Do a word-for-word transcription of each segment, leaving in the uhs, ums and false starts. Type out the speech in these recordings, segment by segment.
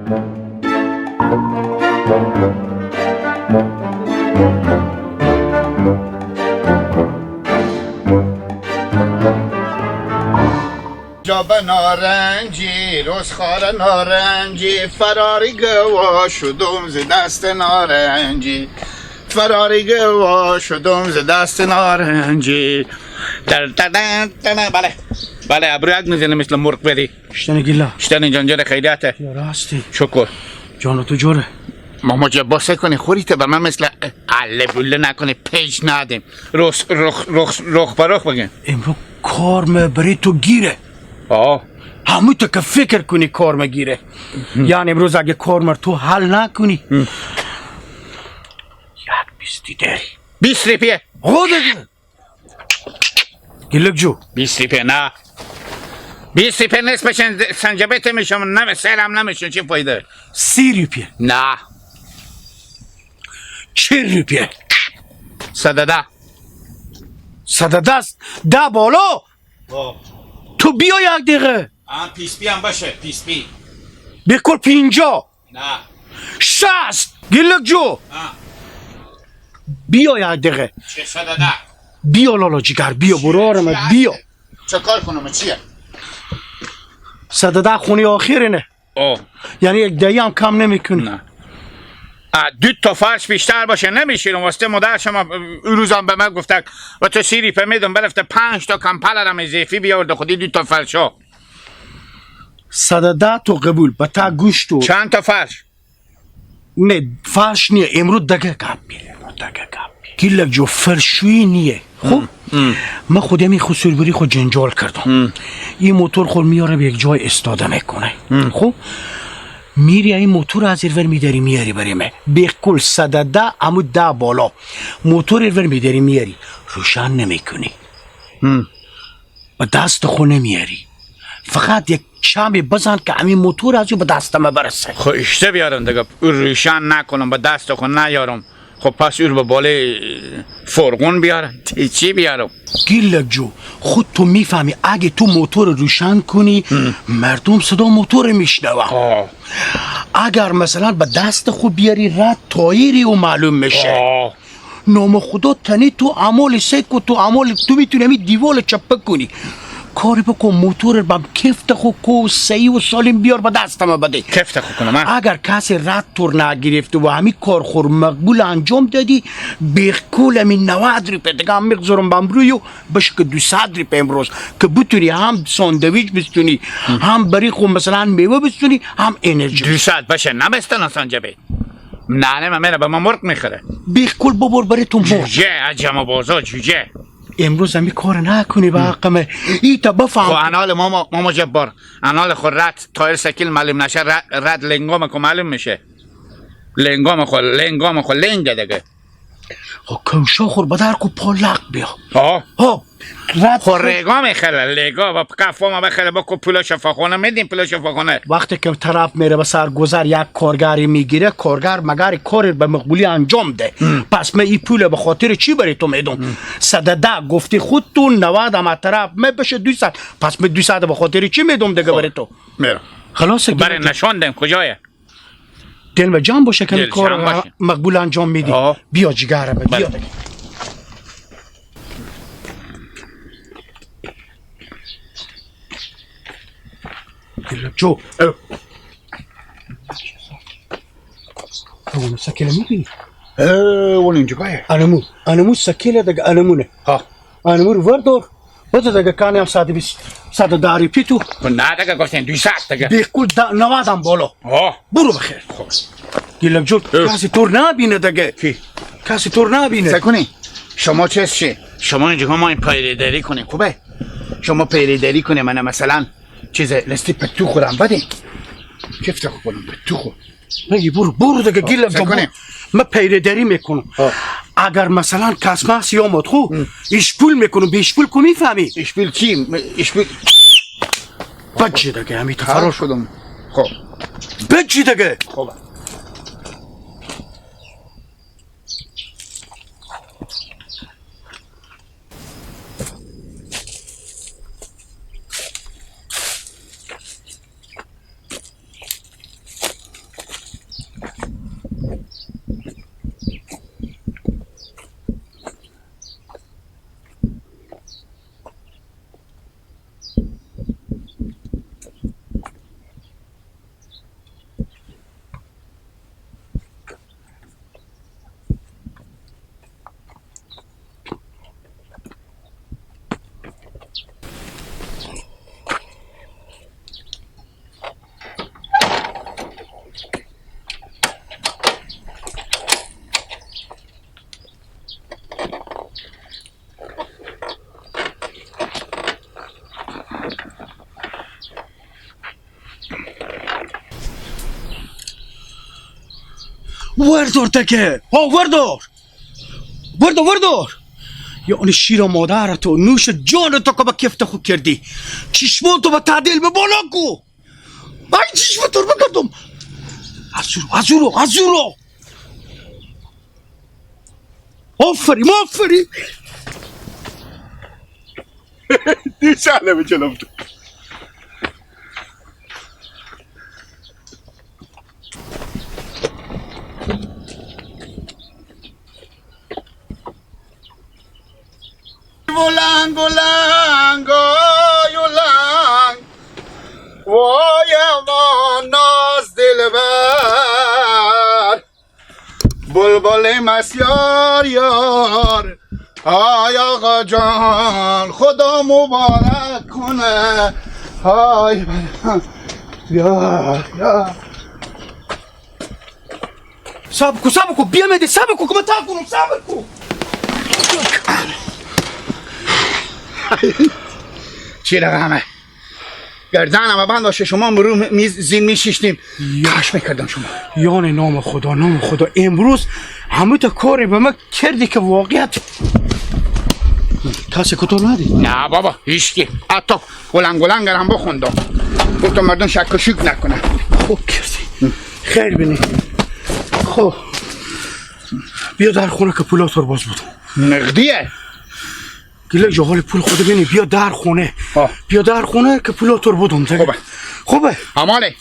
جا به نارنجی، رزخوار نارنجی، فراری گوا شدم ز دست نارنجی. فراری گوا شدم ز دست نارنجی. در، در، در، در، بله. بله، ابرویک می‌زنه مثل مرغ بدی. شتن گیلا. شتن جنجال خیریته. یا راستی. شکر. جان تو جوره. ماما جبار سه کنی خوری ته به من مثل اله بله نکنی پیچ ندیم. رخ، رخ، رخ، رخ به رخ بگیم. امرو کار مه بری تو گیره. آه. همو تو که فکر کنی کار مه گیره. یعنی امروز اگه کار مر تو حل نکنی. هم. یک بیستی داری. بیست روپیه. خودت. گیلک جو. بیست روپیه نه. بیست روپیه نصف سنج-، سنجبیت می‌شم، نم-، سیرم نمی‌شم، چی فایده؟ سی روپیه. نه. چهل روپیه. صد و ده. صد و ده است. ده بالا. آه. تو بیا یک دقیقه. آه، پیس بی هم باشه، پیس بی. بکل پنجاه. نه. شصت. گیلک جو. نه. بیا یک دقیقه. چهارصد و ده. بیا لالا جیگر، بیا برارم، چی بیا. هسته؟ چه کار کنم؟ چیه؟ صد و ده خونی آخر نه. آه. یعنی یک دهی هم کم نمی‌کنی؟ نه. آه، دو تا فرش بیشتر باشه نمی‌شیرم. واسطه مادر شما اون روزم به من گفتک و تو سی روپیه می‌دم، برفته پنج تا کمپل هم اضافی بیاورده خودی دو تا فرشا. صد و ده تو قبول، به تا گوشت و چند تا فرش؟ نه، فرش نیه، امرو دگه گپ بیه، امرو دگه گپ بیه. گیلک جو فرشویی نیه. خب؟ هم، هم. من خودم این خسور بری خود جنجال کردم. هم. این موتور خود میاره به یک جای استاده می‌کنه. هم. خب؟ میری این موتور از ور می‌داری میاری بری مه. به کل صد و ده، امو ده بالا. موتور ور می‌داری میاری. روشن نمی‌کنی. هم. به دست خو نمیاری. فقط یک چمی بزن که همین موتور از او به دست ما برسه. خو اشته بیارم دیگه، او روشن نکنم، به دست خو نیارم. خو پس او رو به بالای فرغون بیارم، تی چی بیارم؟ گیلک جو، خود تو می‌فهمی اگه تو موتور روشن کنی، مردم صدا موتور می‌شنوه. آه. اگر مثلاً به دست خو بیاری، رد تایری و معلوم می‌شه. آه. نام خدا تنی تو اعمال سه کو، تو اعمال تو می‌تونی همین دیوال چپه کنی. کاری بکن، موتور بم کفت خو کو، صحیح و سالم بیار به دست ما بده. کفت خو کنم، ها؟ اگر کسی رد تور نگرفته و همین کار خور مقبول انجام دادی، بیخ کل همین نود روپیه دیگه هم می‌گذارم بم روی و بشه که دوصد روپیه امروز که بتونی هم ساندویچ بستونی، هم بری خو مثلاً میوه بستونی، هم انرژی. دوصد بشه نبستن اصلاً جبه. ننه من میره به من مرغ می‌خره. بیخ کل ببر بره تو مرغ. جوجه، عجم بازا جوجه. امروز همی کار نکنی به حق من. ای تا خو بفهم. انال ماما، ماما جبار. انال خو رد، تایر سکیل معلوم نشه، رد، رد لنگام کو معلوم می‌شه. لنگام خو، لنگام خو لنگ دگه. خو کوشا خور بدر کو پالق بیا. ها. ها. رد خو خو ریگا می‌خره، لیگا و کفا ما بخره با کو پولا شفاخانه می‌دیم، پولا شفاخانه. وقتی که طرف میره به سرگذر یک کارگری می‌گیره، کارگر مگر کار به مقبولی انجام ده. پس من این پول به خاطر چی بری تو می‌دم؟ صد و ده گفتی خود تو، نود هم از طرف من بشه دویست. پس من دویست به خاطر چی می‌دم دیگه بری تو؟ میرم. خلاص خب، برای نشان دیم کجایه؟ دل به جان باشه که دل کار جان باشه. مقبول انجام می‌دی. آه. بیا جیگر به، بیا بله. دیگه. گیلک جو. اه. اونو سکیله می‌بینی؟ اه، اون اینجا بایه. انمو، انمو سکیله دیگه، انمونه. ها. انمو رو وردار. بده دیگه کانی هم صد و بیست، صد و ده روپی تو. خب نه دیگه گفتین دویست دیگه. بیخ کل ده، نود هم بالا. آه. برو بخیر. خب. گیلک جو، اه. کسی تو رو نبینه دیگه. کی؟ کسی تو رو نبینه. سکونی، شما چه چی؟ شما اینجا ما این پیره‌داری کنین، خوبه؟ شما پیره‌داری کنین، من مثلاً چیز لستی پتو خورم بدین. کفت خورم پتو خور. بگی برو، برو دیگه گیلک جو، برو. من پیره‌داری می‌کنم. آه. اگر مثلاً کس مس یا مد خو، ایشپول می‌کنم، به ایشپول کو می‌فهمی؟ ایشپول چی؟ م-، ایشپول بچی دیگه، همی تو فرار شدم. خب. بچی دیگه. خب. وردار تکه. ها، وردار. وردار، وردار. یعنی شیر مادر تو، نوش جان تو که به کفت خو کردی. چشمان تو به تعدیل به بالا کو. من چشم تو رو بکردم. ازورو، ازورو، ازورو. آفرین، آفرین. دی ساله بچلم تو. ولنگ، ولنگ، آی ولنگ، وای امان ناز دلبر. بلبل مست یار یار، آی آقا جان، خدا مبارک کنه. آی، یا، یا. صبر کو، صبر کو، بیا مده، صبر کو، که من تا کنم، صبر کو. چی رقمه؟ گردنمه بند باشه، شما مرو میز زین میشیشتیم. یا. کاش می‌کردم شما. یعنی نام خدا، نام خدا. امروز همه تا کاری به من کردی که واقعیت. کسی کتو ندی؟ نه بابا، هیچکی. حتی گلنگ گلنگ هم بخوندم. گفتم مردم شک و شوک نکنه. خوب کردی. خیر بینی. خب. بیا در خونه که پولا تور باز بودم. نقدیه؟ گله جا حال پول خود بینی، بیا در خونه. ها. بیا در خونه که پولا تور بودم دیگه. خوبه. خوبه. اماله.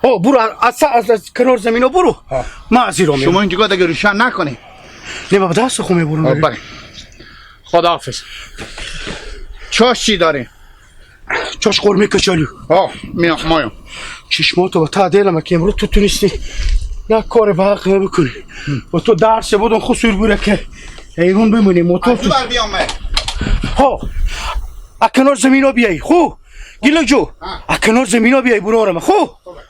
او برو، از، از، از کنار زمینا برو. ها. ما از ایران میام. شما اینجا دیگه روشن نکنی. نه بابا، دست خو می‌برم دیگه. بله. خداحافظ. چاش چی داری؟ چاش قرمه کچالو. ها، میام، مایم. چشماتو به ته دیلم که امروز تو تونستی یک کار به حق بکنی. و تو درس بدون خو سور بوره که ایرون بمونی موتور تو. بر بیام من. ها. اکنار زمینا بیایی. خو. گیلک جو. ها. اکنار زمینا بیایی برارم. خو. خوبه.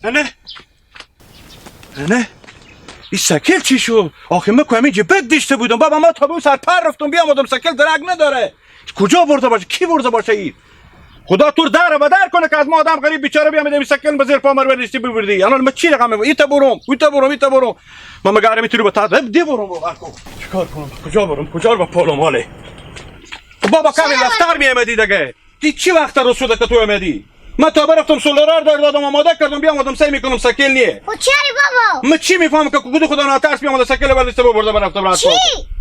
نه، نه. نه، نه. این سکل چی شو؟ آخه من که همینجی بد دیشته بودم. بابا، ما تا به اون سر پر رفتم بیامدم، سکل درگ نداره. کجا برده باشه؟ کی برده باشه این؟ خدا تو رو در و بدر کنه که از ما آدم غریب بیچاره بیامده این سکل به زیر پا مر برداشتی ببردی. الان من چی رقم می‌برم؟ ایتا برم، اوتا برم، ایتا برم. من مگه آدمی تو رو به تا دی برم بابا کو. چیکار کنم؟ کجا برم؟ کجا رو به پالم حاله؟ خب بابا، کمی وقتر می‌آمدی دیگه. دی چی وقت رو شده که تو آمدی؟ من تا برفتم سولارا رو در دادم، آماده کردم، بیامدم سعی می‌کنم سکل نیه. خب چی اری بابا؟ من چی می‌فهمم که کدو خدا ناترس بیامده سکل برداشته ببرده برفته برات. چی؟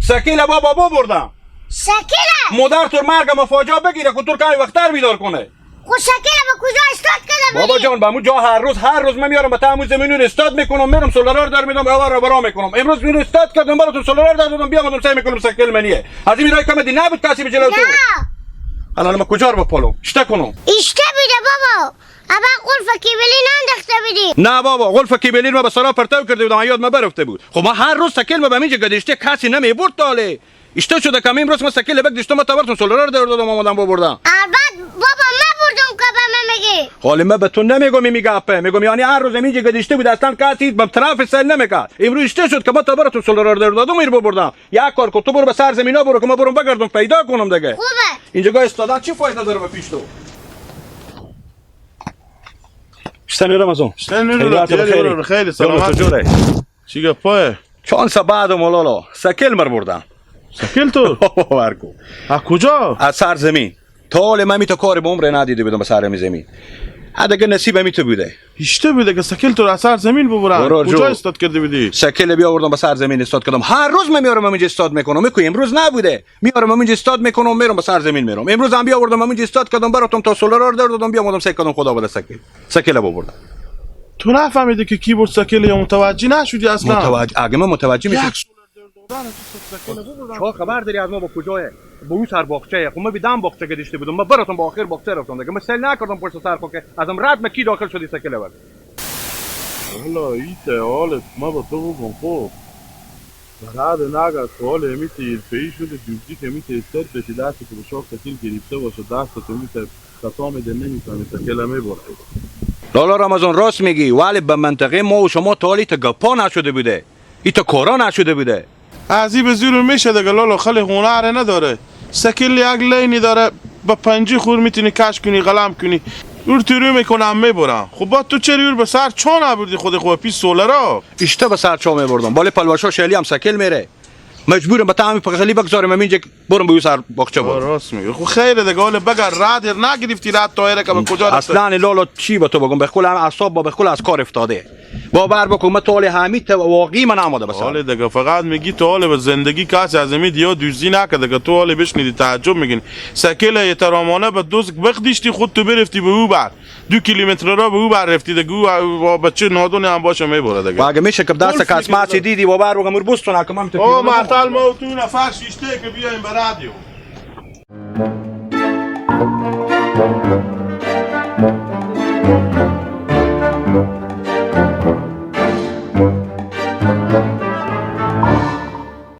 سکل بابا ببردم. سکل؟ مادر تو مرگ مفاجعه بگیره که تو رو کمی وقتر بیدار کنه. خب سکل به کجا استاد کده بری؟ بابا جان، به همون جا هر روز، هر روز من میارم، به همون زمین رو استاد می‌کنم، میرم سولارا رو در می‌دم، راه رو برا می‌کنم. امروز میرم استاد کردم، براتون سولارا رو در دادم، بیامدم سعی می‌کنم سکل منیه. از این راه کم دی نبود کسی به جلو تو. نه. الان من کجا رو بپالم؟ چیته کنم؟ ایشته بیده بابا. اما قلف کیبلی ننداخته بیدی. نه بابا، قلف کیبلی ما به سرا پرتو کرده بودم، یاد ما برفته بود. خب ما هر روز سکل ما به همینجا گدشته، کسی نمی‌برد تاله. ایشته شده که امروز ما سکل بک داشتم، ما تا براتون سولارا رو در دادم، آمدم ببردم. البت بابا، من بردم که به من میگی. حالا من به تو نمیگم این میگه اپه، میگم یعنی هر روز همینجا گدشته بود، اصلاً کسی به طرف سیل نمیکرد. امروز ایشته شد که ما تا براتون سولارا رو در دادم، ایر ببردم. یک کار کن، تو برو به سر زمینا برو که ما برم بگردم پیدا کنم دیگه. خوبه. اینجا گاه استادن چی فایده داره به پیش تو؟ شتن رمضان. شتن خیلی رمضان، خیلی خیلی. خیلی یوم تو سلامت. جوره. چی گپایه؟ چند ساعت بعد مولانا سکل مر بردم. سکل تو؟ باور کن. از کجا؟ از سر زمین. تا حال من می‌تو کاری به عمر ندیده بودم به سر همین زمین. ها دیگه نصیب همی تو بوده. ایشته بوده که سکل تو رو از سر زمین ببرن. برار کجا جو. استاد کرده بودی؟ سکل بیاوردم به سر زمین استاد کردم. هر روز من میارم همینجا استاد می‌کنم. می‌کنم امروز نبوده. میارم همینجا استاد می‌کنم، میرم به سر زمین میرم. امروز هم بیاوردم همینجا استاد کردم، براتم تا سولارا رو در دادم، بیامدم سعی کردم خدا بده سکل. سکل ببردم. تو نفهمیدی که کی برد سکل یا متوجه نشدی اصلاً؟ متوجه، اگه من متوجه می‌شم. یک سولار در دادن تو سکل ببردن. چه خبر داری از ما با کجایه؟ با اون سر باغچه‌یه. خب من به دم باغچه گدشته بودم. من براتم با آخر باغچه رفتم دیگه. من سیل نکردم پشت سر خو که ازم رد مکی داخل شدی سکل بر. والا ایته حالت ما با تو بگم خب. برای نگه سوال امیت ایرپایی شده، جوجی که امیت استاد بشی، دست تو به شاخ تکیل گرفته باشه، دست تو می‌ته کسام ده نمی‌فهمی تکیل می‌بره. لالا رمضان راست میگی، ولی به منطقه ما و شما تا حالی تا گپا نشده بوده، ای تا کارا نشده بوده. ازی به زور میشه دگه لالا، خیلی هنر نداره. سکل یک لینی داره، به پنجی خور می‌تونی کش کنی، قلم کنی. اور تو رو می‌کنم می‌برم. خب با تو چری اور به سر چا نبردی خود خو پیس سوله را؟ اشته به سر چا می‌بردم. بالی پلوشا شیلی هم سکل میره. مجبورم به تمام پغلی بگذارم همینجا برم به او سر باغچه آه، برم. راست میگه. خب خیره دگه، حالا بگر رد نگرفتی، رد تایره که به کجا رفته؟ اصلاً لالا چی به تو بگم، به کل هم اعصاب با به کل از کار افتاده. باور بکن، من تو حال همیت واقعی من آماده به سر. حال دگه، فقط میگی تو حال به زندگی کسی از امی دیا دوزی نکرده که تو حال بشنیدی تعجب می‌کنی. سکل احترامانه به دوز بخدیشتی، خود تو برفتی به او بر. دو کیلومتر را به او بر رفتی دگه، او بچه نادونی هم باشه می‌بره دگه. و اگه می‌شه که دست کس ماسی دیدی و بر بگم، او بستون حکم هم تو او پیونه مرتل بکن. ما و تو نفر شیشته که بیایم به رادیو.